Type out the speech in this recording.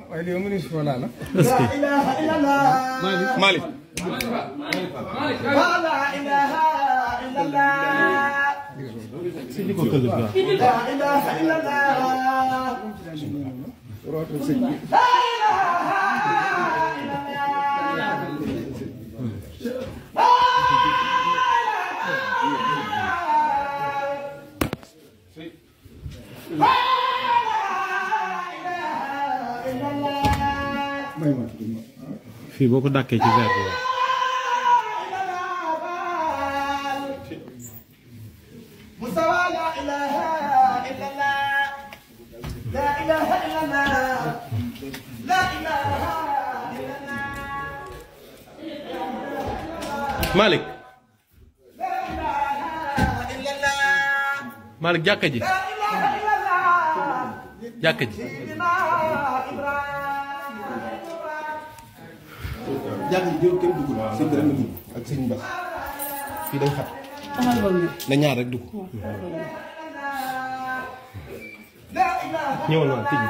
waaye lii mu ne si wala la. Malick. fii boo ko dàkkee ci verre bi Malick. Malick jàkka ji. jàkka ji. jàng ji kenn dugg sëñ bi rek la dugg ak sëñ Bass fii day xat na ñaar rek dugg ñëwal waa tijji